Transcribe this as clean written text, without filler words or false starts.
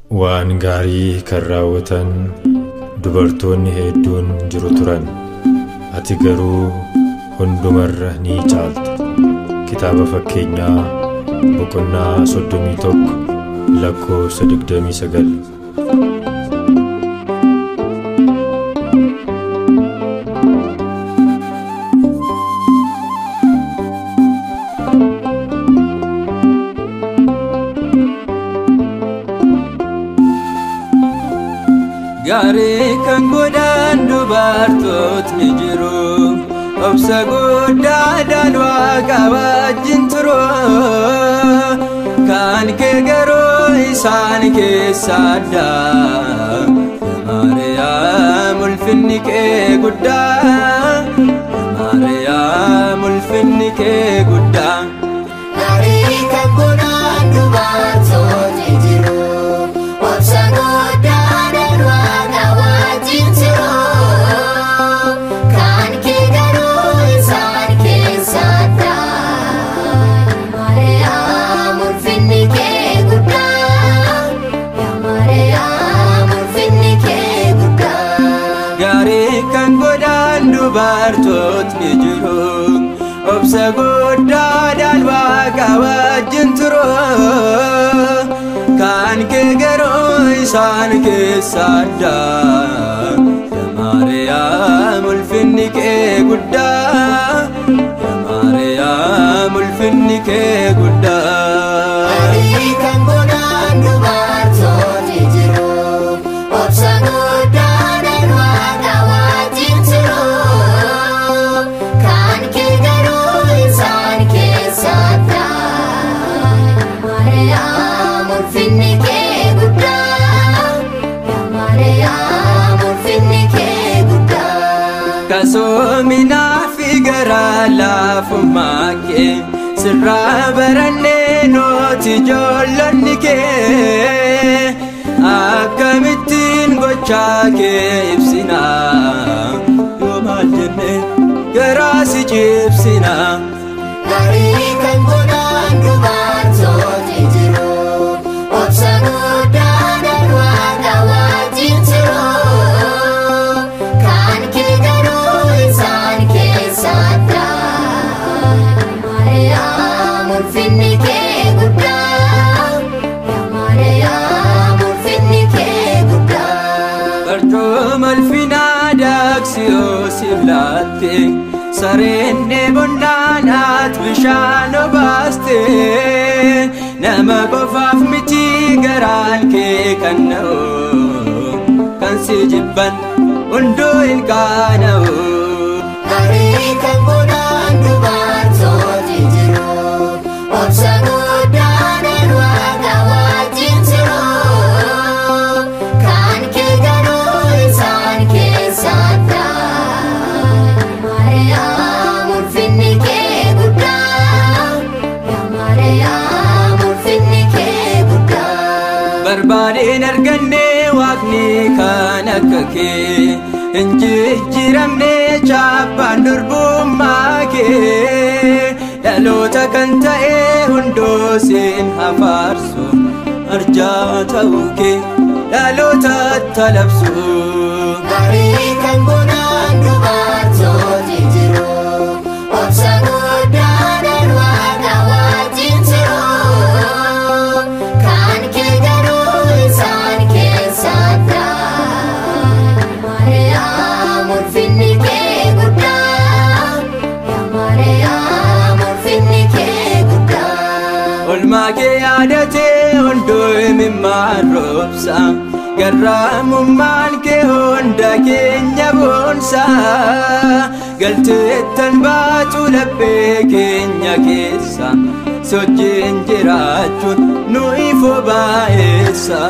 Waan gaarii kan raawwatan dubartoonni hedduun jiru turan. Ati garuu hundumarra ni caalta. Kitaaba Fakkeenyaa boqonnaa 31 lakkoofsa 29. Gaarii kan godhan dubartootni jiru, obsa guddaadhaan Waaqa wajjin turu. Kan kee garuu isaan keessa adda. Maariyaam ulfinni kee guddaa, Maariyaam ulfinni kee guddaa. Gaarii kan godhan dubartootni jiru, obsa guddaadhaan Waaqa wajjin turu. Kan kee garuu isaan keessa adda. Maariyaam ulfinni kee guddaa, Maariyaam ulfinni kee guddaa. Gaarii kan godhan dubartootni jiru, obsa guddaadhaan Waaqa wajjin turu. Kan kee garuu isaan keessa adda. Maariyaam ulfinni kee guddaa, Maariyaam ulfinni kee guddaa. Gaarii kan godhan dubartootni jiru, obsa guddaadhaan Waaqa wajjin turu. Kan kee garuu isaan keessa adda. Maariyaam ulfinni kee guddaa, Maariyaam ulfinni kee guddaa. Kasoominaa fi garaa laafummaa kee sirraa barannee nuti ijoollonni kee, akkamittiin gochaa kee ibsina, yoo maal jenne garaa si cibsina. Gaarii kan godhan dubartootni jiru, obsa guddaadhaan Waaqa wajjin turu. Kan kee garuu isaan keessa adda. Maariyaam ulfinni kee guddaa, Maariyaam ulfinni kee guddaa. Barcuma ulfinaa daaksiyoo laatte, sareen dheebonnaan ati bishaan obaaste. Nama qofaaf miti garaan kee kan na'u, kan si jibban hunduu hin qaana'u. Gaarii kan godhan dubartootni jiru, obsa guddaadhaan Waaqa wajjin turu. Kan kee garuu isaan keessa adda. Maariyaam ulfinni kee guddaa, Maariyaam ulfinni kee guddaa. Barbaadeen arganne Waaqni kan akka kee, hin jijjiiramne chaappaan durbummaa kee. Dhaloota kan ta'e hunduu siin hafaarsu, arjaa ta'uu kee dhaloota talabsu. Gaarii kan godhan dubartootni jiru, obsa guddaadhaan Waaqa wajjin turu. Kan kee garuu isaan keessa adda. Maariyaam ulfinni kee guddaa, Maariyaam ulfinni kee guddaa. Olmaa kee yaadatee hunduu imimmaan roobsa, garraamummaan kee hunda keenya boonsa. Galteettan baatu laphee keenya keessa, sochiin jiraachuun nu ifoo baay'eessa.